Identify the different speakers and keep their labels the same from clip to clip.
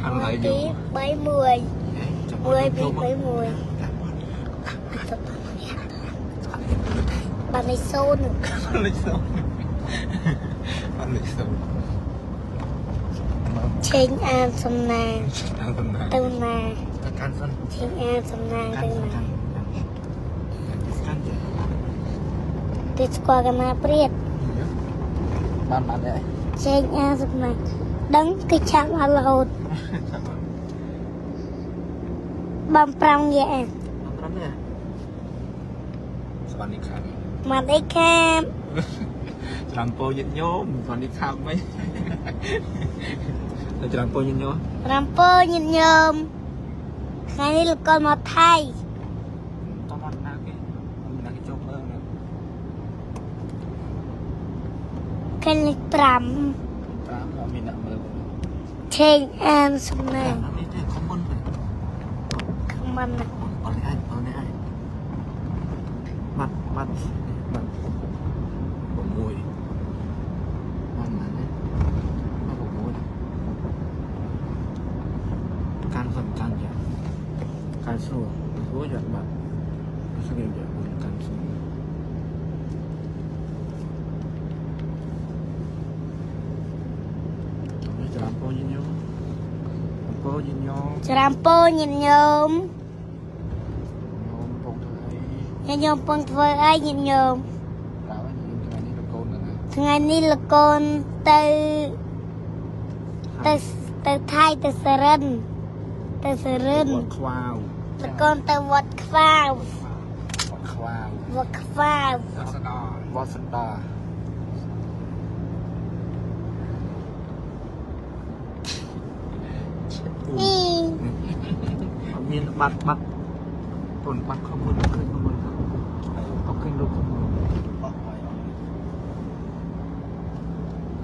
Speaker 1: ខាងឡើយ
Speaker 2: 2
Speaker 1: យូ
Speaker 2: 3 1
Speaker 1: ចាំ
Speaker 2: 1 2 3 1បានលេខ0
Speaker 1: បានលេខសូន្យបានលេខសូន្យ
Speaker 2: ឆេងអានសំណាង
Speaker 1: តាមតំណាង
Speaker 2: ទៅណា
Speaker 1: កាន់សិន
Speaker 2: ឆេងអានសំណាង
Speaker 1: កាន់
Speaker 2: ទៅណា
Speaker 1: សិនកាន់កាន់ចេះ
Speaker 2: ទៅស្គាល់កណាព្រាត
Speaker 1: បានបានដែរ
Speaker 2: ឆេងអានសំណាងដឹងគឺឆាប់អត់រហូតបាន5ងាក
Speaker 1: បាន5នេះសវណ្ណីខាំ
Speaker 2: មកអីខាម
Speaker 1: ច្រាំពោញាតិញោមសវណ្ណីខាំមិនទៅច្រាំពោញាតិញោម
Speaker 2: រាំពើញាតិញោមថ្ងៃនេះលោកកូនមកថៃ
Speaker 1: តោះមកណាគេណាគេចូលមើលណា
Speaker 2: ឃើញលេខ5
Speaker 1: 5អត់មានអ្នកមើល
Speaker 2: ឆេងអានសំណាង
Speaker 1: នេះទេខមមិន
Speaker 2: ខមមិនណា
Speaker 1: អត់នេះអាចអត់នេះអាចបាត់បាត់បាត់6បានណានេះបាត់6កាន់សំកាន់យ៉ាកាន់ស្រួលស្រួលយ៉ាបាត់ស្រួលយ៉ាកាន់ស្រួល ច្រាំពោញាតិញោមពោញាតិញោម
Speaker 2: ច្រាំពើញាតិញោម
Speaker 1: ញោមពងធ្វើអី
Speaker 2: ញាតិញោមពងធ្វើអីញាតិញោម
Speaker 1: ប្រាប់ឲ្យញោមថ្ងៃនេះលោកកូនហ្នឹង
Speaker 2: ថ្ងៃនេះលោកកូនទៅទៅទៅថៃទៅសរិនទៅសរិន
Speaker 1: វត្តខ្វាវ
Speaker 2: លោកកូនទៅវត្តខ្វាវ
Speaker 1: វត្តខ្វាវ
Speaker 2: វត្តខ្វាវ
Speaker 1: វត្តសដាវត្តសដា
Speaker 2: នេះ
Speaker 1: អត់មានបាត់បាត់កូនបាត់ខំមុនឃើញខំមុនអត់ឃើញលោកខំមុន
Speaker 3: អស់ហើយអស់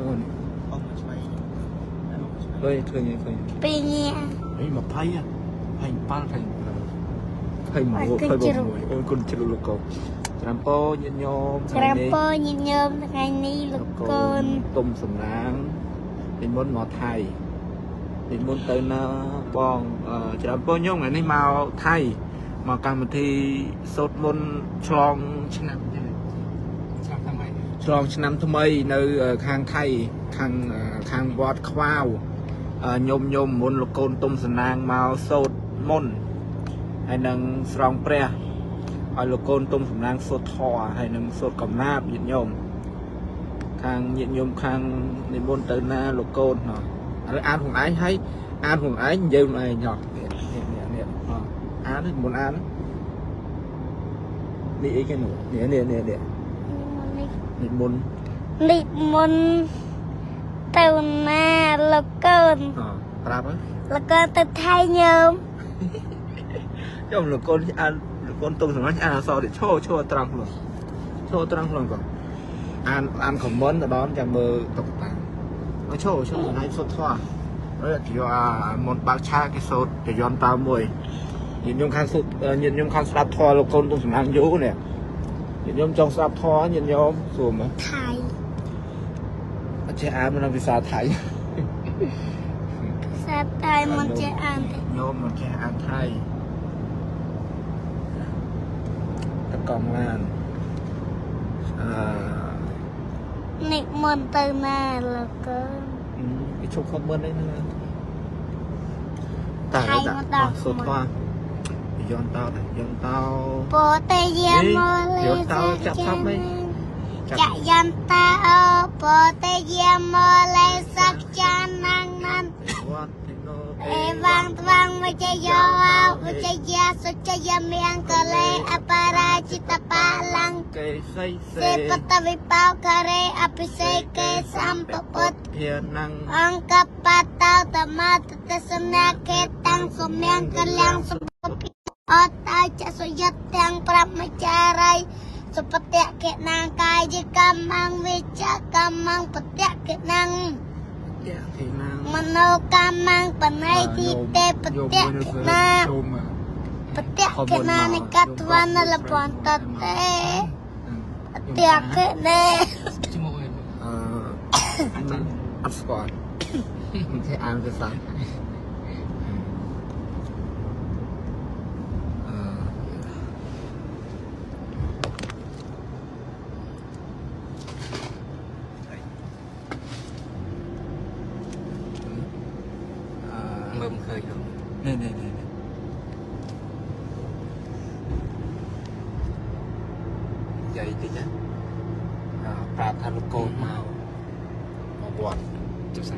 Speaker 1: អូន
Speaker 3: អស់មួយឆ្វេងអស់មួយឆ្វេង
Speaker 1: អើយឃើញឃើញ
Speaker 2: ពីរញា
Speaker 1: អី20ហ៎27 21 26អូនគុណជ្រុលលោកកូនច្រាំពោញាតិញោម
Speaker 2: ច្រាំពើញាតិញោមថ្ងៃនេះលោកកូន
Speaker 1: ទុំសំណាងពីមុនមកថៃពីមុនទៅណាបងច្រាំពោញោមថ្ងៃនេះមកថៃមកកម្មវិធីសូត្រមន្តឆ្លងឆ្នាំចឹង
Speaker 3: ឆ្នាំថ្មី
Speaker 1: ឆ្លងឆ្នាំថ្មីនៅខាងថៃខាងខាងវត្តខ្វាវញោមញោមមុនលោកកូនទុំសំណាងមកសូត្រមន្តហើយនឹងស្រង់ព្រះឲ្យលោកកូនទុំសំណាងសូត្រធម៌ហើយនឹងសូត្រកំណាបញាតិញោមខាងញាតិញោមខាងនិមន្តទៅណាលោកកូនហ៎ឥឡូវអានខ្លួនឯងហើយអានខ្លួនឯងនិយាយខ្លួនឯងហ៎នេះនេះនេះអានមុនអាននេះអីគេនោះនេះនេះនេះនេះនិមន្ត
Speaker 2: និមន្តទៅណាលោកកូន
Speaker 1: អប្រាប់ហើយ
Speaker 2: លោកកូនទៅថៃញោម
Speaker 1: ខ្ញុំលោកកូនអានលោកកូនទុំសម្រាប់អានអក្សរនេះឈរឈរត្រង់ខ្លួនឈរត្រង់ខ្លួនគាត់អានអានខមមិនទៅដល់ចាំមើលតុកតាមកឈរឈរថ្ងៃសុទ្ធធွာហើយយកអាមុនបើកឆាកគេសូត្រចយន្តតើមួយញាតិញោមខាងសូត្រញាតិញោមខាងស្ដាប់ធម៌លោកកូនទុំសម្រាប់យូរនេះញាតិញោមចង់ស្ដាប់ធម៌ញាតិញោមសួរមើល
Speaker 2: ថៃ
Speaker 1: អត់ចេះអានមិនភាសាថៃ
Speaker 2: ភាសាថៃមិនចេះអានទេ
Speaker 1: ញោមមិនចេះអានថៃតកង់ឡានអឺ
Speaker 2: និមន្តទៅណាលោកកូន
Speaker 1: គេជប់ខមមិនអីហ្នឹងតា
Speaker 2: ថៃ
Speaker 1: តា
Speaker 2: មកដល់
Speaker 1: សូត្រធម៌យន្តតោយន្តតោ
Speaker 2: ពោតេយាមលេ
Speaker 1: យន្តតោចាប់សពអី
Speaker 2: ចយន្តោពោតេយាមលេសកចានាងនន្ទ
Speaker 1: វត្តទីណូ
Speaker 2: អេវងត្វងវិជយោវិជយាសុចយមង្គលេអបរាជិតបាលੰ
Speaker 1: គេសី
Speaker 2: សេបតវិបោករេអភិសេកេសម្ពពុទ្ធ
Speaker 1: ភានੰ
Speaker 2: អង្គបតោតមតតសនាកេតាំងសមង្គលំសុភិអតតៃចសុយតទាំងប្រមចារីសុបតៈកេណាងកាយកម្មងវិជ្ជកម្មងបតៈកេណាង
Speaker 1: យៈទីណា
Speaker 2: មโนកម្មងបណៃទីទេបតៈកេណាបតៈកេណានិកតវនលពន្តតេបតៈកេណា
Speaker 3: ឈ្មោះអី
Speaker 1: អឺអត់ស្គាល់ មិនចេះអានភាសាថៃអឺអឺ
Speaker 3: មើលមិនឃើញហ៎
Speaker 1: នេះនេះនេះនេះនិយាយតិចណាអឺប្រាប់ថាលោកកូនមកមកវត្ត
Speaker 3: ចុះសា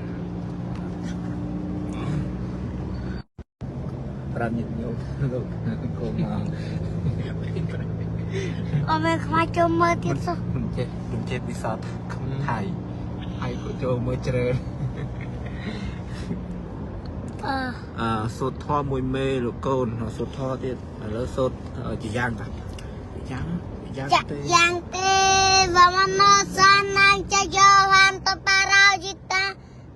Speaker 1: ប្រាប់ញាតិញោមលោកកូនមក
Speaker 2: អត់មានខ្មាស់ចូលមើលទៀតសោះ
Speaker 1: មិនចេះមិនចេះពិសោធន៍ថៃហើយក៏ចូលមើលច្រើន
Speaker 2: អឺ
Speaker 1: អឺសូត្រធម៌មួយមេលោកកូនសូត្រធម៌ទៀតឥឡូវសូត្រជាយ៉ាងតាយ៉ាងយ៉ាង
Speaker 2: ចាក់
Speaker 1: ទេ
Speaker 2: យ៉ាងទេវមនោសានាងចយោហានតបារាយិតា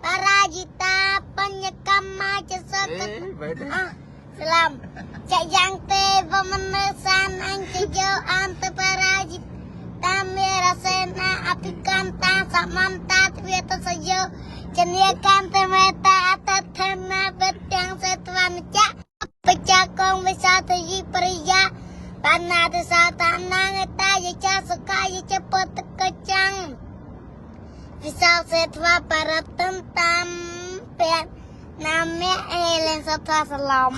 Speaker 2: បារាយិតាបញ្ញកម្មាចសក
Speaker 1: អេបែរទេ
Speaker 2: អស្លាំចាក់យ៉ាងទេវមនោសានាងចយោអន្តបារាយិតាមេរសេនាអភិកន្តាសមន្តាទ្វេតសយោចនីកន្តមេតាអតថនាបទាំងសេតវនចៈបច្ចកងវិសាទយិបរិយា បណ្ណាទសាតានាងតាយចាសុកាយចពតកចាំងវិសាសេធ្វាបរតន្តាមពៈណាមេអេលេនសត្វសឡំ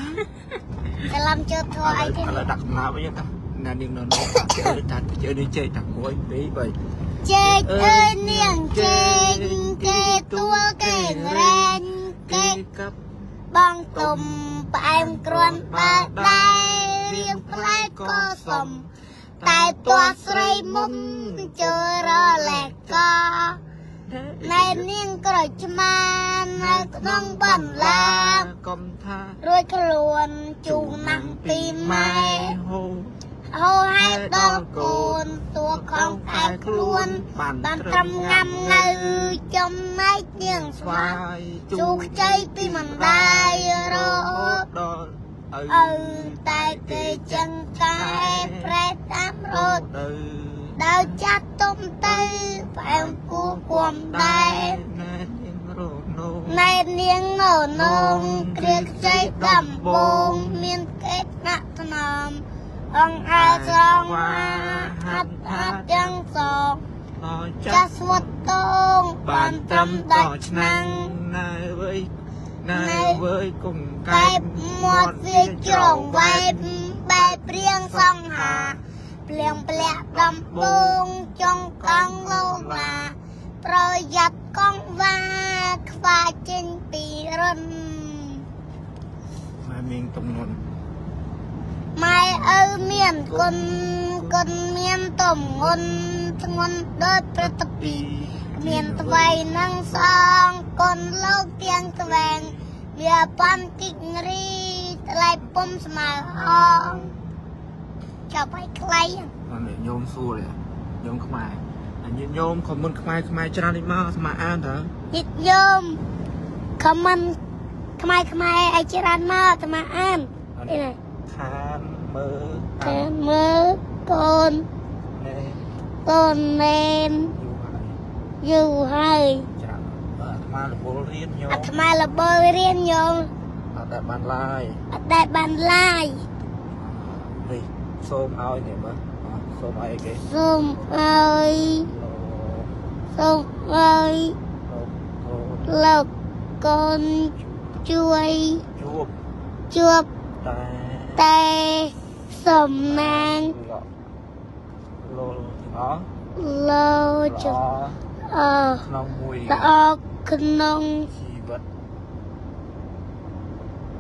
Speaker 2: សឡំជធអីទេ
Speaker 1: ឥឡូវដាក់កំណាប់វិញតាណានាងនៅនោះជើតាជើនេះចេកតា1 2 3
Speaker 2: ចេកអើយនាងចេកគេទួលគេរែងគេ
Speaker 1: កាប់
Speaker 2: បងទុំផ្អែមគ្រាន់បើដែររៀងផ្លែក៏សុំតែតួស្រីមុំចូលរលែកក ណែនាងក្រូចឆ្មានៅក្នុងបន្លា
Speaker 1: កុំថា
Speaker 2: រួចខ្លួនជូណាស់ពីម៉ែ
Speaker 1: ហូ
Speaker 2: ហូហែដល់កូនតួខំខែខ្លួន បានត្រឹមងាំងៅចំណែកនាងស្
Speaker 1: ស្វា
Speaker 2: វា
Speaker 1: យ
Speaker 2: ជូខ្ចីពីម្ដាយរហូត
Speaker 1: ដល់
Speaker 2: ឪតែគេចឹងកែប្រែតាមរត់
Speaker 1: ទៅ
Speaker 2: ដើរចាស់ទុំទៅផ្អែមគូគំដែរ
Speaker 1: ណែនាងរនោ
Speaker 2: ណែនាងណនងគ្រាខ្ចីដំបងមានគេថ្នាក់ថ្នមអង្គអើស្រងអាហាត់ហាត់ទាំងសង
Speaker 1: ដល់ចា
Speaker 2: ចា
Speaker 1: ស់
Speaker 2: ស់ស្វត់តង
Speaker 1: បា
Speaker 2: បាន ន
Speaker 1: ត្រឹ
Speaker 2: ត្រឹម
Speaker 1: មដល់
Speaker 2: ដាច់
Speaker 1: ឆ្នាំ
Speaker 2: ឆ្នាំង
Speaker 1: ណែវើយណែវើយគុំកែ
Speaker 2: កែ
Speaker 1: ប
Speaker 2: បមាត់វាជ្រងវែបបែបព្រៀងសង្ហាភ្លៀងភ្លាក់ដំបងចុងកង់លោកឡាប្រយ័ត្នកង់វ៉ាខ្វាចេញពីរុន
Speaker 1: ម៉ែមានទំនុន
Speaker 2: ម៉ែឪមានគុណគុណមានទំងន់ធ្ងន់ដោយប្រតិពីមានថ្វៃនឹងសងគុណលោកទៀងត្វែងវាប៉ាន់គិករីថ្លៃពុំស្មើហងចាប់ឲ្យខ្លី
Speaker 1: អត់ញោមសួរទេញោមខ្មែរអញញោមខមមិនខ្មែរខ្មែរច្រើននេះមកស្មាអានតើ
Speaker 2: ញាតិញោមខមមិនខ្មែរខ្មែរឲ្យច្រើនមកអាត្មាអានអីណា
Speaker 1: ខានមើល
Speaker 2: តែមើលកូន
Speaker 1: ណែ
Speaker 2: កូនណែន
Speaker 1: យូរហើយ
Speaker 2: យូរហើយ
Speaker 1: ច្រើនអាត្មារវល់រៀនញោម
Speaker 2: អាត្មាលបើរៀនញោម
Speaker 1: អត់តែបានឡាយ
Speaker 2: អត់ដែលបានឡាយ
Speaker 1: នេះសូមឲ្យនេះមើលសូមឲ្យអីគេ
Speaker 2: សូមឲ្យសូមឲ្យ
Speaker 1: លោក
Speaker 2: លោកកូនជួយ
Speaker 1: ជួប
Speaker 2: ជួប
Speaker 1: តែ
Speaker 2: តែសំណាង
Speaker 1: លលអ
Speaker 2: លោច
Speaker 1: ល្អ
Speaker 2: អ
Speaker 1: ក្នុងមួយ
Speaker 2: ល្អក្នុង
Speaker 1: ជីវិត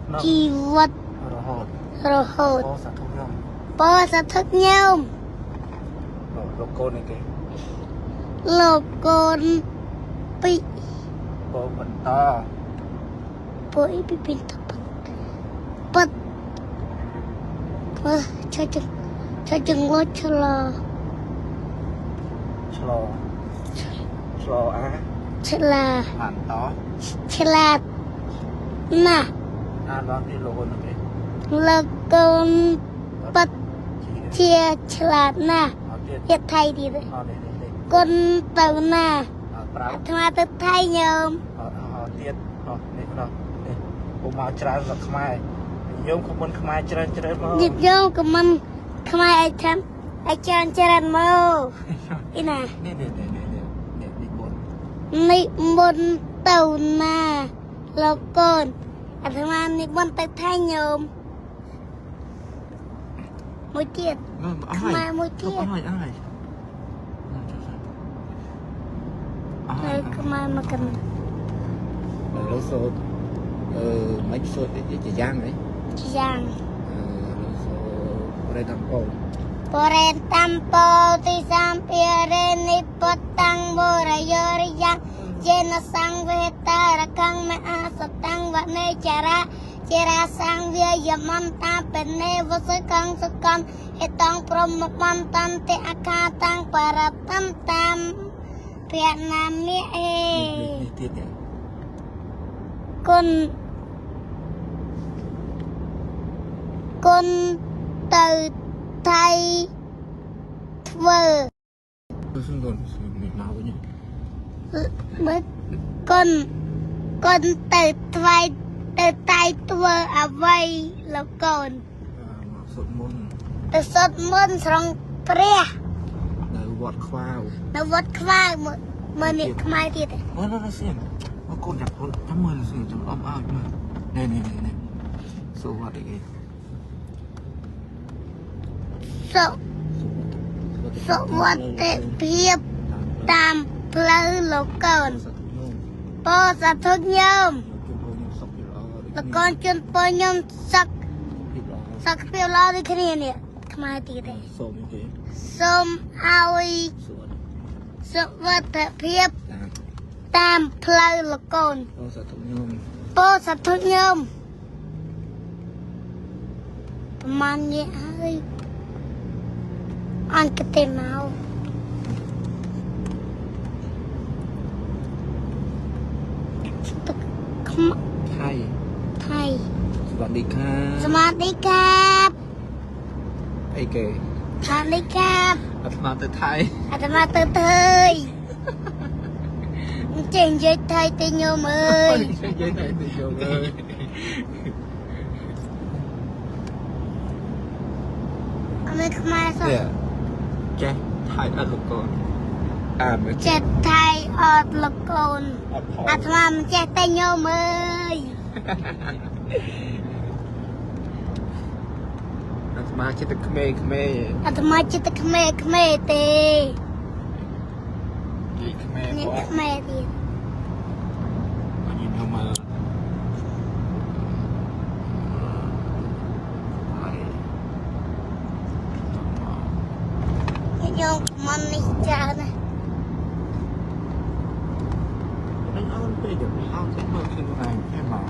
Speaker 1: ក្នុង
Speaker 2: ជីវិត
Speaker 1: រហូត
Speaker 2: រហូត
Speaker 1: អូសាធុខ្ញុំ
Speaker 2: បើសធឹកញោម
Speaker 1: លោកកូននេះគេ
Speaker 2: លោកកូនពី
Speaker 1: បងបន្ត
Speaker 2: ពុយពីពីតពពតអឺឆាចឆាចងលឆ្ល
Speaker 1: ឆ្លឆ្លអា
Speaker 2: ឆ្លា
Speaker 1: អានត
Speaker 2: ឆ្លាតណាស់
Speaker 1: អានដល់នេះលោកកូននេះគេ
Speaker 2: លោកកូនពិត
Speaker 1: ជា
Speaker 2: ជាឆ្លាតណាស់
Speaker 1: អត់ទៀត
Speaker 2: ទៀតថៃទៀត
Speaker 1: អត់នេះនេះ
Speaker 2: គុណទៅណា
Speaker 1: អត់ប្រាប់
Speaker 2: អាត្មាទៅថៃញោម
Speaker 1: អត់អត់ទៀត នោះនេះនោះនេះពូមកច្រើនស្រុកខ្មែរញោមខមមិនខ្មែរច្រើនច្រើនមក
Speaker 2: ញាតិញោមក៏មិនខ្មែរឲ្យចាំឲ្យច្រើនច្រើនមកអីណា
Speaker 1: នេះនេះនេះនេះនេះនេះបុន
Speaker 2: និមន្តទៅណាលោកកូនអាត្មានិមន្តទៅថៃញោមមួយទៀត
Speaker 1: អស់ហើយ
Speaker 2: ខ្មែរមួយទៀត
Speaker 1: អស់ហើយអស់ហើយអស់
Speaker 2: ហើ
Speaker 1: ហើយ យ
Speaker 2: ខ្មែរមកកណ្
Speaker 1: ឥឡូវសូត្រអឺមិនសូត្រជាយ៉ាងហី
Speaker 2: យ៉ាង
Speaker 1: អឺឥឡូវសូត្រប្រេតំពោ
Speaker 2: បរេតំពោទីសំភារេនិពតតាំងបរយោរិយ៉ាងចេនសង្វេតារកੰមអាសតាំងវនេចរាជារាសង្វាយមន្តាបនេវសកੰសកੰហេតងព្រមមន្តន្តិអខាតាំងបរតំតាមភណាមិអេ
Speaker 1: នេះទៀតនេះ
Speaker 2: គុណគុណទៅថៃធ្វើ
Speaker 1: សុំកូននេះមកវិញ
Speaker 2: មើលគុណគុណទៅថ្វាយទៅថៃធ្វើអ្វីលោកកូន
Speaker 1: មកសូត្រមុន
Speaker 2: ទៅសុទ្ធមុនស្រង់ព្រះ
Speaker 1: នៅវត្តខ្វាវ
Speaker 2: នៅវត្តខ្វាវមើលមើលនេះខ្មែរទៀត
Speaker 1: មើលមើលសៀមមកកូនចាប់កូនចាំមើលសៀមចាំអមឲ្យមើលនេះនេះនេះសូវត្តអីគេ
Speaker 2: សុសុវត្ថិភាពតាមផ្លូវលោកកូនពោសាធុញោមលោកកូនជូនពរខ្ញុំសុខសុខភាពល្អដូចគ្នានេះខ្មែរទៀតទេ
Speaker 1: សូមគេ
Speaker 2: សូមឲ្យ
Speaker 1: សូម
Speaker 2: សុវត្ថិភាព
Speaker 1: តាម
Speaker 2: តាមផ្លូវលោកកូន
Speaker 1: អូសាធុញោម
Speaker 2: ពោសាធុញោមប្រហែលងាកហើយអនកទេមកទឹកខ្ម
Speaker 1: ថៃ
Speaker 2: ថៃ
Speaker 1: សวัสดีค่ะ
Speaker 2: สวัสดีครับ
Speaker 1: អីគេ
Speaker 2: สวัสดีครับ
Speaker 1: អាត្មាទៅថៃ
Speaker 2: อาตมาเตยเตยเจ๋งเยอะไทยเตยโยมเอ้ย
Speaker 1: និយាយតែទៅយកអើយ
Speaker 2: เอาไม่ขมาส
Speaker 1: នេះចេះថៃអត់លោកកូនអានមើល
Speaker 2: เจ็ดไทยออดละกน
Speaker 1: អត់ផល
Speaker 2: อาตมามันเจ๊เตยโยมเอ้ย
Speaker 1: អាត្មាចិត្តតែក្មេងក្មេង
Speaker 2: อาตมาจิตเขมเขมเต
Speaker 1: និយាយក្មេង
Speaker 2: นี่
Speaker 1: បង
Speaker 2: เขมดิ
Speaker 1: អញខ្ញុំមកហើយ
Speaker 2: โยมมันนี่จ้านะ
Speaker 1: នឹងអូនពេកអោនទៅមើលខ្លួនឯងតែមក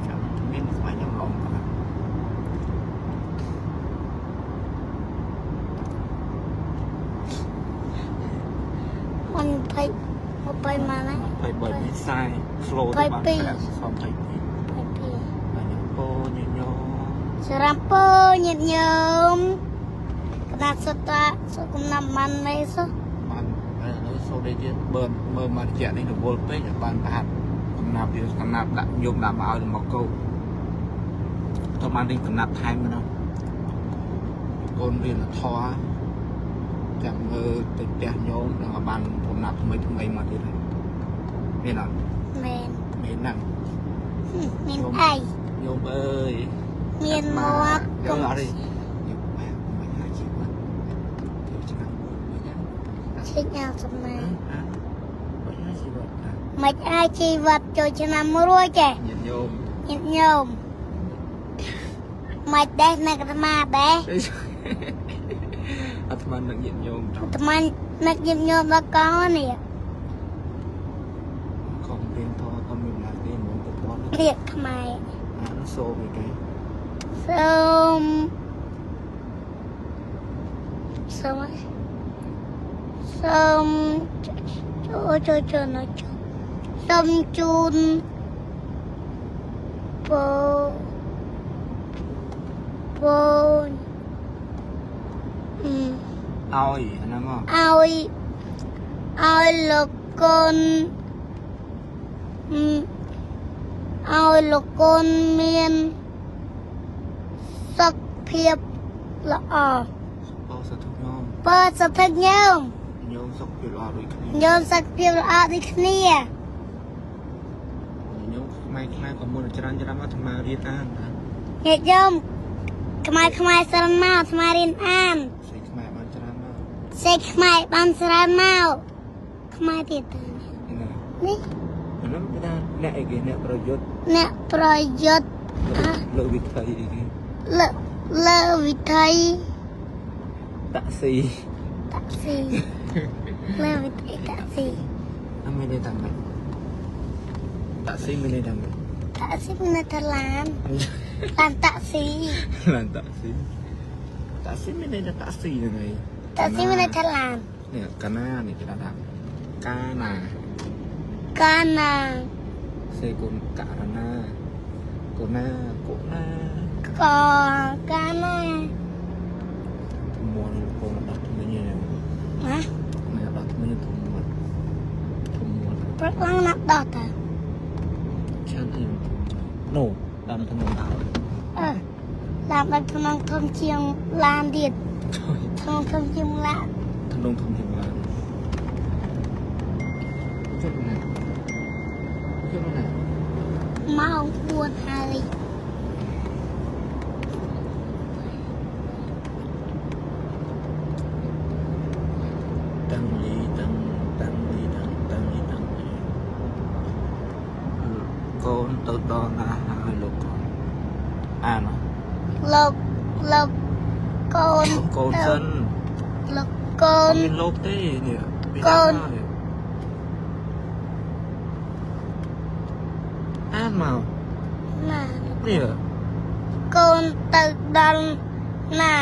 Speaker 1: ចាំមានស្បែកខ្ញុំឡងបាទ
Speaker 2: มันไปมันไปมานะ
Speaker 1: 23នេះខ្សែ flow ទៅបាន5សំ22
Speaker 2: ไปปี
Speaker 1: បាទញពោញញោ
Speaker 2: สรัมโปญาติโยมขนาดสตาสุกุมน้ำมันเลยสุ
Speaker 1: បានឥឡូវសូត្រទៀតបើមើលមករយៈនេះរវល់ពេកបានប្រហាត់កំណាប់វាកំណាប់ដាក់ញោមដាក់មកឲ្យមកកោតបានរៀនកំណាប់ថែមមកនោះកូនរៀនធម៌ចាំមើលទៅផ្ទះញោមដល់បានកំណាប់ថ្មីថ្មីមកទៀតហើយមានអត់
Speaker 2: แมน
Speaker 1: មានហ្នឹង
Speaker 2: មានไอ
Speaker 1: ញោមអើយ
Speaker 2: មានមាត់
Speaker 1: យកអត់ទេញោមបែបមិនអាចជីវិតទៅឆ្នាំមួយណា
Speaker 2: ឈិចអាសំណាង
Speaker 1: មិនអាចជីវិត
Speaker 2: មិនអាចជីវិតចូលឆ្នាំរួចទេ
Speaker 1: ញាតិញោម
Speaker 2: ញាតិញោមមិនដែរនៅអាត្មាដែរ
Speaker 1: អាត្មានឹងញាតិញោម
Speaker 2: អាត្មានឹកញាតិញោមដល់កង់នេះ
Speaker 1: ខំរៀនធម៌ក៏មានណាទេមុនទៅបន់
Speaker 2: រៀបខ្មែរ
Speaker 1: អានសូមអីគេ
Speaker 2: សូមសូមសូមចូលចូលចូលនៅចូលសូមជូនពោពោអឺ
Speaker 1: ឲ្យអាហ្នឹងហ៎
Speaker 2: ឲ្យឲ្យលោកកូនអឺ ឲ្យលោកកូនមានសុខភាពល្អ
Speaker 1: ពោសាធុញោម
Speaker 2: បើសទ្ធិញោម
Speaker 1: ញោមសុខភាពល្អដូចគ្នា
Speaker 2: ញោមសុខភាពល្អដូចគ្នា
Speaker 1: ញោមខ្មែរខ្មែរក៏មុនច្រើនច្រើនមកអាត្មារៀនអានណា
Speaker 2: ញាតិញោមខ្មែរខ្មែរសិនមកអាត្មារៀនអាន
Speaker 1: ស្រីខ្មែរបានច្រើនមក
Speaker 2: សេចខ្មែរបានច្រើនមកខ្មែរទៀតទៅ
Speaker 1: ណា
Speaker 2: នេះ
Speaker 1: អានោះគេថាអ្នកអីគេអ្នកប្រយុទ្ធ
Speaker 2: អ្នកប្រយុទ្ធ
Speaker 1: លើវិថីអីគេ
Speaker 2: លើលើវិថី
Speaker 1: តាក់ស៊ី
Speaker 2: តាក់ស៊ីលើវិថីតាក់ស៊ី
Speaker 1: អាមានន័យថាម៉េចតាក់ស៊ីមានន័យថាម៉េច
Speaker 2: តាក់ស៊ីមានន័យថាឡានឡានតាក់ស៊ី
Speaker 1: ឡានតាក់ស៊ីតាក់ស៊ីមានន័យថាតាក់ស៊ីហ្នឹងហើយ
Speaker 2: តាក់ស៊ីមានន័យថាឡាន
Speaker 1: នេះកាណានេះគេថាកាណា
Speaker 2: កាណា
Speaker 1: សេគុណករណាកូណាកូណា
Speaker 2: កកាណា
Speaker 1: ធំមន់កូនដោះថ្មីនេះ
Speaker 2: ណា
Speaker 1: នេះដោះថ្មីធំមន់ធំមន់
Speaker 2: ព្រឹកឡើងណាប់ដោះតា
Speaker 1: ឆានអីណូតាមធំដល់
Speaker 2: អឺឡានដល់ក្នុងធំជាងឡានទៀតក្នុងធំជាងឡាន
Speaker 1: ធំធំជាងឡានជិតណាជិតណា
Speaker 2: ម៉ោង4ហើយ
Speaker 1: តាំងលីតាំងតាំងលីតាំងតាំងលីតាំងលីកូនទៅដល់ណាហើយលោកកូនអាន
Speaker 2: លោកលោកកូន
Speaker 1: កូនសិន
Speaker 2: លោកកូន
Speaker 1: មានលោកទេនេះ
Speaker 2: កូន
Speaker 1: អានមក
Speaker 2: ណា
Speaker 1: នេះ
Speaker 2: កូនទៅដល់ណា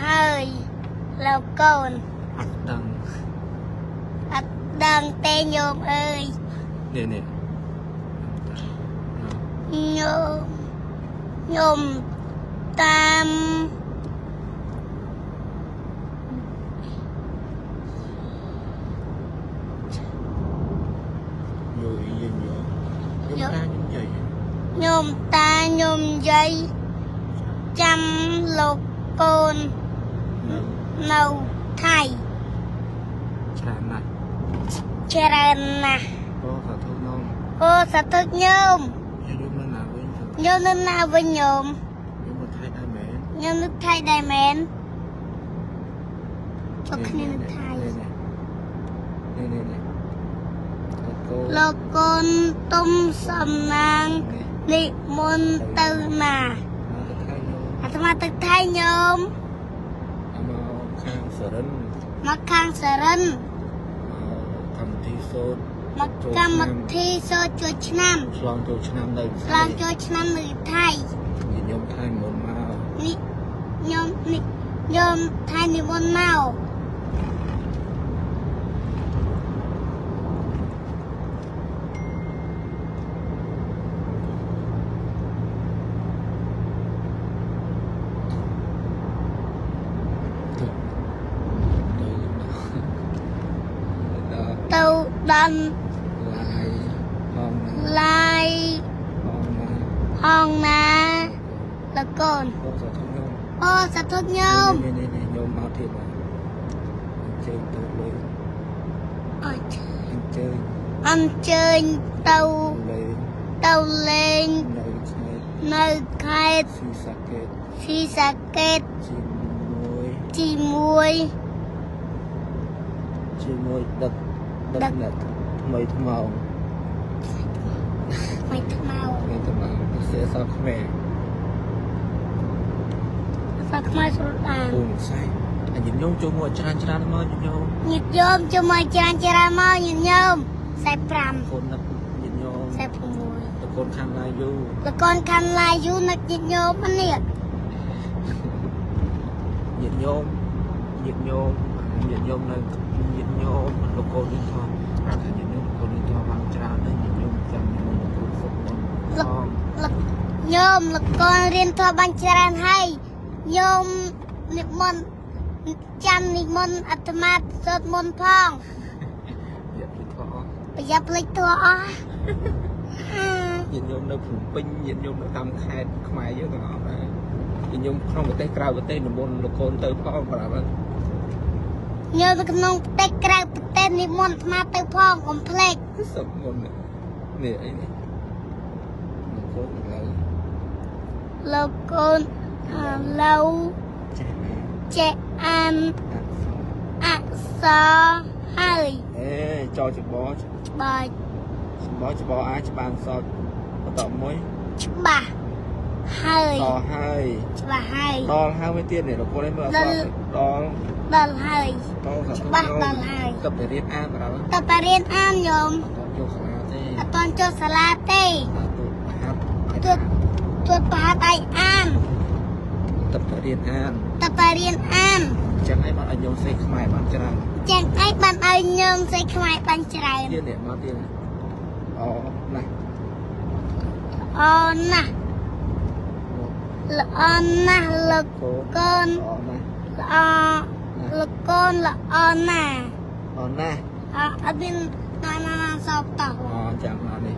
Speaker 2: ហើយលោកកូន
Speaker 1: អត់ដឹង
Speaker 2: អត់ដឹងទេញោមអើយ
Speaker 1: នេះនេះ
Speaker 2: ញោមញោមតាម
Speaker 1: យូយយយខ្ញុំតាខ្ញុំនិយាយ
Speaker 2: ញោមតាញោមយាយចាំលោកកូននៅថៃ
Speaker 1: ច្រើនណាស់
Speaker 2: ច្រើនណាស់
Speaker 1: អូសាធុញោម
Speaker 2: អូសាធុញោម
Speaker 1: ខ្ញុំនៅណាវិញ
Speaker 2: ញោមនៅណាវិញញោម
Speaker 1: ខ្ញុំនៅថៃដែរមែន
Speaker 2: ញោមនៅថៃដែរមែនជួបគ្នានៅថៃ
Speaker 1: នេះនេះនេះកូន
Speaker 2: លោកកូនទុំសំណាងនិមន្តទៅណា
Speaker 1: មកទៅថៃញោម
Speaker 2: អាត្មាទៅថៃញោម
Speaker 1: មកខាងសរិន
Speaker 2: មកខាងសរិន
Speaker 1: មកកម្មវិធីសូត្រ
Speaker 2: មកកម្មវិធីសូត្រចូលឆ្នាំ
Speaker 1: ឆ្លងចូលឆ្នាំនៅ
Speaker 2: ឆ្លងចូលឆ្នាំនៅថៃ
Speaker 1: ញាតិញោមថៃមុនមក
Speaker 2: នេះញោមនេះញោមថៃនិមន្តមក
Speaker 1: ទៅដល់
Speaker 2: ទៅដល់
Speaker 1: ឡាយហង
Speaker 2: ឡាយ
Speaker 1: ហងណា
Speaker 2: ហងណាលោកកូន
Speaker 1: អូសាធុញោម
Speaker 2: អូសាធុញោម
Speaker 1: នេះនេះញោមមកទៀតបាទអញ្ជើញទៅលេង
Speaker 2: អញ្ជើញ
Speaker 1: អញ្ជើញ
Speaker 2: អញ្ជើញទៅ
Speaker 1: លេង
Speaker 2: ទៅលេង
Speaker 1: នៅខេត្ត
Speaker 2: នៅខេត្ត
Speaker 1: ស៊ីសាកេត
Speaker 2: ស៊ីសាកេត
Speaker 1: ជាមួយ
Speaker 2: ជាមួយ
Speaker 1: ជាមួយដឹកដឹកអ្នកថ្មីថ្មោង
Speaker 2: ថ្មីថ្មោ
Speaker 1: ថ្មីថ្មោងពិសេសអសខ្មែរ
Speaker 2: អសខ្មែរស្រុតអាន
Speaker 1: ពូនសៃអញញោមចូលមកច្រើនច្រើនមកញោម
Speaker 2: ញាតិញោមចូលមកច្រើនច្រើនមកញាតិញោម45
Speaker 1: កូននឹកញាតិញោម
Speaker 2: 46
Speaker 1: តកូនខាងឡាយយូ
Speaker 2: លកូនខាន់ឡាយយូនឹកញាតិញោមនេះ
Speaker 1: ញាតិញោមញាតិញោមញាតិញោមនៅញាតិញោមលោកកូននេះថងប្រាប់ថាញាតិញោមកូននេះថងបានច្រើនណាស់ញាតិញោមចាំញោមលោកកូនសុខមុនផង
Speaker 2: លកញោមលកូនរៀនធម៌បានច្រើនហើយញោមនិមន្តចាំនិមន្តអាត្មាសូត្រមន្តផង
Speaker 1: ញាតិភ្លេចធម៌
Speaker 2: ប្រយ័ត្នភ្លេចធម៌អស់
Speaker 1: ញា ញាតិញោមនៅភ្នំពេញញាតិញោមនៅតាមខេត្តខ្មែរយើងទាំងអស់ដែរញាតិញោមក្នុងប្រទេសក្រៅប្រទេសនិមន្តលោកកូនទៅផងប្រាប់ហ្នឹង
Speaker 2: ញោមនៅក្នុងប្រទេសក្រៅប្រទេសនិមន្តអាត្មាទៅផងកុំភ្លេច
Speaker 1: សុំមុននេះអីនេះលោកកូនឥឡូវ
Speaker 2: លោកកូនឥឡូវ
Speaker 1: ចេះ
Speaker 2: ចេះអាន
Speaker 1: អក្សរ
Speaker 2: អក្សរហើយ
Speaker 1: អេចច្ប
Speaker 2: ច្បាស់
Speaker 1: ច្បច្បអាចច្បានសតបន្តមួយ
Speaker 2: ច្បាស់ហើយ
Speaker 1: តហើយ
Speaker 2: ច្បាស់ហើយ
Speaker 1: ដល់ហើយមួយទៀតនេះលោកកូនឯងមើលអក្សរដល់
Speaker 2: ដល់ហើយ
Speaker 1: ដល់
Speaker 2: ច្បាស់ដល់ហើយ
Speaker 1: ទៅទៅរៀនអានប្រាប់
Speaker 2: តើតារៀនអានញោម
Speaker 1: អត់ចូលសាលាទេ
Speaker 2: អត់ទាន់ចូលសាលាទេ
Speaker 1: ទូប្រហាត់
Speaker 2: ទួតទួតប្រហាត់ឯងអាន
Speaker 1: ទៅទៅរៀនអាន
Speaker 2: តើតារៀនអាន
Speaker 1: អញ្ចឹងឯងបានឲ្យញោមសេខ្មែរបានច្រើន
Speaker 2: ចឹងឯងបានឲ្យញោមស្អីខ្មែរបានច្រើន
Speaker 1: ទៀតនេះមកទៀតអូណាស់
Speaker 2: ល្អណាស់ល្អណាស់លោក
Speaker 1: កូនក
Speaker 2: ូន
Speaker 1: អូណាស់
Speaker 2: ល្អលោកកូនល្អណាស់
Speaker 1: អូណាស់
Speaker 2: អអត់មានណាណាណាសោកតោះ
Speaker 1: អូចាំមកនេះ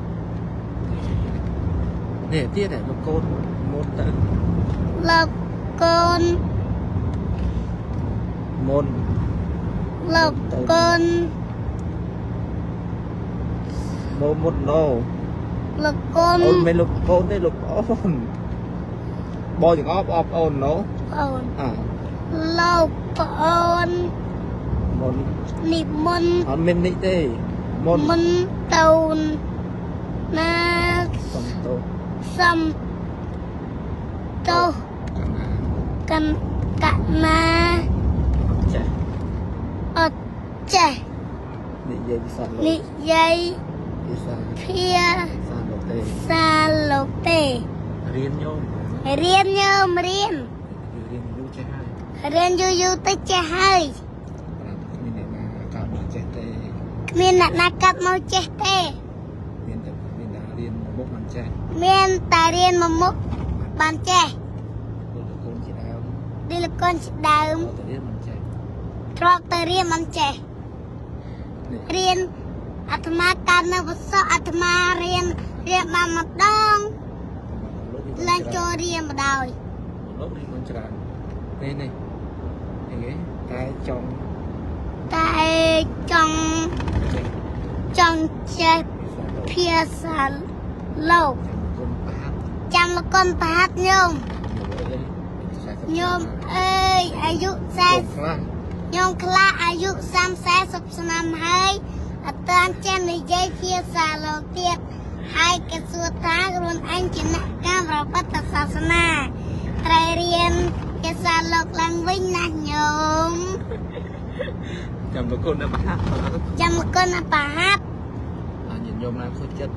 Speaker 1: នេះទៀតនេះលោកកូនមុនទៅ
Speaker 2: លោកកូន
Speaker 1: មុន
Speaker 2: លោកកូន
Speaker 1: ណូមុនណូ
Speaker 2: លោកកូន
Speaker 1: អូនមិនលោកកូនទេលោកអូនបចង្អប់អបអូនណូ
Speaker 2: អូន
Speaker 1: អា
Speaker 2: លោកប្អូន
Speaker 1: មុន
Speaker 2: និមន្ត
Speaker 1: អត់មាននេះទេមុន
Speaker 2: មុនទៅណា
Speaker 1: សុំទោស
Speaker 2: សំទោស
Speaker 1: កណា
Speaker 2: កនកណា
Speaker 1: អត់ចេះ
Speaker 2: អត់ចេះ
Speaker 1: និយាយភាសាលោក
Speaker 2: និយាយ
Speaker 1: ភាសា
Speaker 2: ភា
Speaker 1: សាលោកទេ
Speaker 2: សាលោកទេ
Speaker 1: រៀនញោម
Speaker 2: រៀនញោមរៀន
Speaker 1: រៀនយូរចេះហើយ
Speaker 2: រៀនយូរយូរទៅចេះហើយ
Speaker 1: ប្រាប់គ្មានអ្នកណាកើតមកចេះទេ
Speaker 2: គ្មានអ្នកណាកាត់មកចេះទេ
Speaker 1: មានតែមានតែរៀនមុខមិនចេះ
Speaker 2: មានតែរៀនមួយមុខបានចេះ
Speaker 1: ដូចតកូនជាដើម
Speaker 2: ឌីលកូនជាដើម
Speaker 1: ទៅរៀនមិនចេះ
Speaker 2: ធ្លាប់ទៅរៀនមិនចេះ
Speaker 1: នេះ
Speaker 2: រៀនអាត្មាកើតនៅវត្តសអាត្មារៀនរៀនបានម្ដងឡើងចូលរៀនម្ដង
Speaker 1: លោករៀនមិនច្រើននេះនេះអីគេតែចង់
Speaker 2: តែចង់
Speaker 1: ចេះ
Speaker 2: ចង់ចេះ
Speaker 1: ភាសាលោក
Speaker 2: ភាសាលោក
Speaker 1: គុំបាប
Speaker 2: ចាំលោកកូនប្រហាត់ញោមញោមអើយអាយុ
Speaker 1: ខ្លះ
Speaker 2: 40ញោមខ្លះអាយុ30 40ឆ្នាំហើយអត់ទាន់ចេះនិយាយភាសាលោកទៀតហើយគេសួរថាខ្លួនឯងជាអ្នកកម្មប្រពត្តិសាសនាត្រូវរៀនភាសាលោកឡើងវិញណាញោម
Speaker 1: ចាំលោកគុណណាបាប
Speaker 2: ចាំលោកកូនប្រហាត់
Speaker 1: អញញោមណាខូចចិត្ត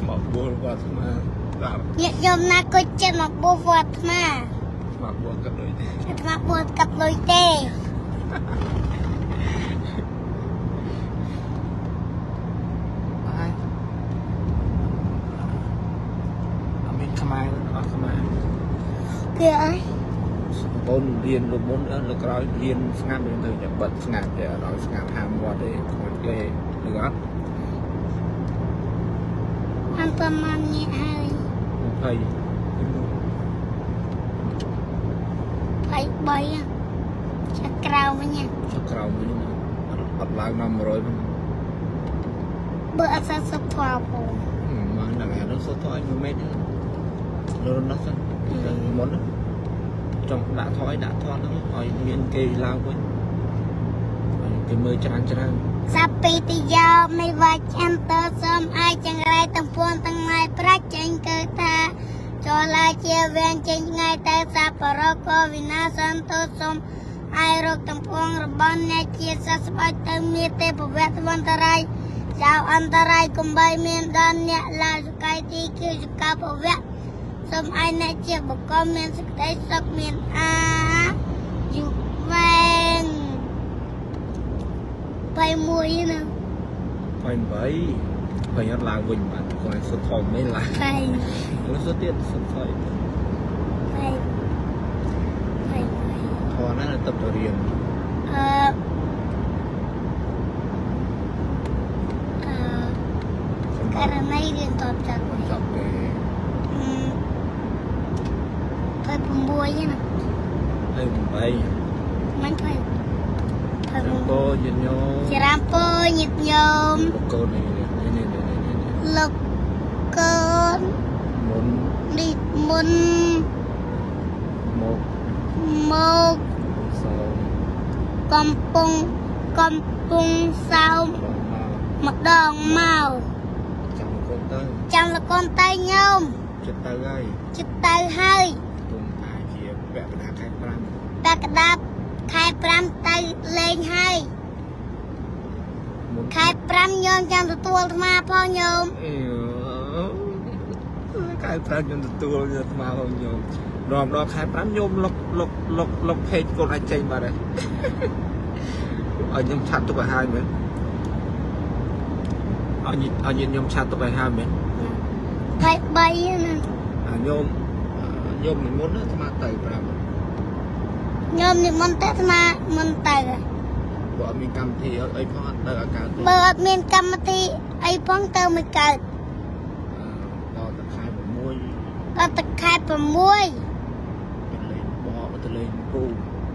Speaker 1: មកបួលវត្តស្មាបាទ
Speaker 2: ញាតិញោមណាក៏ចិត្តមកបួសវត្តអាត្មា
Speaker 1: មកបួលក៏ដូចទេ
Speaker 2: អាត្មាបួសកាត់លុយទេ
Speaker 1: ហើយអត់មានខ្មែរអត់ខ្មែរ
Speaker 2: គេអី
Speaker 1: បងរៀនលោកមុនលោកក្រោយរៀនស្ងាត់ទៅទៅបិទស្ងាត់ទេអត់ឲ្យស្ងាត់ហាមវត្តទេខ្មោចគេឬអត់
Speaker 2: អន្តមានញាតិហើយ
Speaker 1: 20
Speaker 2: 23ចាក់ក្រៅវិញណា
Speaker 1: ចុះក្រោមវិញអត់ឡើងដល់100ហ្នឹង
Speaker 2: បើអត់សូវសុខធម៌ផង
Speaker 1: មកដល់ហើយនោះសូត្រថយ1ម៉ែត្រលោនោះសិនទៅមុនចង់ដាក់ថយដាក់ថយហ្នឹងឲ្យមានគេឡើងវិញឲ្យគេមើលច្រើនច្រើន
Speaker 2: សពីតិយោមិនវាច់អន្តរសំអាយចង្រៃទាំងពួងទាំងឡាយប្រាច់ចេញគឺថាចូលឡាជាវៀនចេញថ្ងៃទៅសាបរកវិនាសន្តោសំអាយរោគទាំងពួងរបស់អ្នកជាសះស្បើយទៅមានទេពវៈវន្តរាយចៅអន្តរាយកំបីមានដល់អ្នកឡាយសកៃទីគឺសកពវៈសូមឲ្យអ្នកជាបុគ្គលមានសេចក្តីសុខមានអាយុវែង21ណា
Speaker 1: 28ហើយអត់ឡើងវិញបាទគាត់សុទ្ធថយមិនឡើង
Speaker 2: 20
Speaker 1: ឥឡូវសុទ្ធទៀតសុទ្ធថយ
Speaker 2: 20 20
Speaker 1: ថយណាស់ទៅទៅរៀន
Speaker 2: អឺអឺករណីរៀនតបចាត់
Speaker 1: ចប់ទេ
Speaker 2: ហ្នឹង
Speaker 1: 28
Speaker 2: មិន20
Speaker 1: ចាំពោញាតិញោម
Speaker 2: ច្រាមពោញាតិញោម
Speaker 1: លោកកូននេះនេះនេះនេះនេះ
Speaker 2: លោកកូន
Speaker 1: មុន
Speaker 2: នេះមុន
Speaker 1: មក
Speaker 2: មក
Speaker 1: សោម
Speaker 2: កំពុងកំពុងសោម
Speaker 1: ដល់មកម្
Speaker 2: ដងមក
Speaker 1: ចាំកូនទៅ
Speaker 2: ចាំលោកកូនទៅញោម
Speaker 1: ចិត្តទៅហើយ
Speaker 2: ចិត្តទៅហើយ
Speaker 1: ទុំថាជាពាក់កណ្ដាលខែ5
Speaker 2: តែក្តាប់ខែ5ទៅលេងហើយ
Speaker 1: មុន
Speaker 2: ខែ5ញោមចាំទទួលអាត្មាផងញោម
Speaker 1: អឺខែ5ខ្ញុំទទួលយកអាត្មាផងញោមដល់ដល់ខែ5ញោមលុកលុកលុកលុកពេកកូនអាចចេញបាត់ហើយឲ្យខ្ញុំឆាត់ទុកឲ្យហើយមើលឲ្យញាតិឲ្យញាតិញោមឆាត់ទុកឲ្យហើយមើល
Speaker 2: ខែ3ហ្នឹង
Speaker 1: អាញោមញោមមិនមុនអាត្មាទៅប្រាប់
Speaker 2: ញោមនិមន្តទៅអាត្មាមុនទៅ
Speaker 1: បើអត់មានកម្មវិធីអីផងអត់ទៅអាកើតទេ
Speaker 2: បើអត់មានកម្មវិធីអីផងទៅមិនកើត
Speaker 1: ដល់តែខែ6
Speaker 2: ដល់តែខែ6
Speaker 1: ទៅលេងបកទៅលេងពូ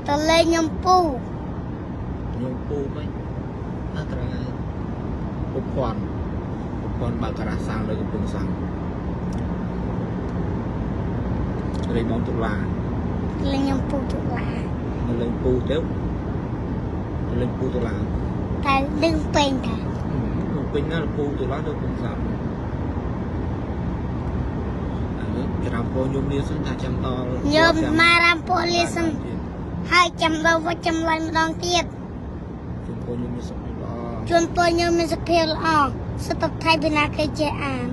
Speaker 2: ទៅលេងញោមពូ
Speaker 1: ញោមពូមិនអត់ត្រូវពុកភ័ណ្ឌពុកភ័ណ្ឌបើការ៉ាសាំងនៅកំពង់សាំងលេងបងតុលា
Speaker 2: លេងញោមពូតុលា
Speaker 1: នៅលេងពូទៅទៅលេងពូតុលា
Speaker 2: តែดึងពេញថា
Speaker 1: នៅពេញណាពូតុលានៅកំពង់សាំងអានេះច្រាមពោញោមលាសិនថាចាំដល់
Speaker 2: ញោមមារាមពោលាសិនហើយចាំដល់វត្តចម្លែកម្ដងទៀត
Speaker 1: ជូនពរញោមមានសុខភាពល្អ
Speaker 2: ជូនពរញោមមានសុខភាពល្អសុខភាពថៃពីណាគេចេះអាន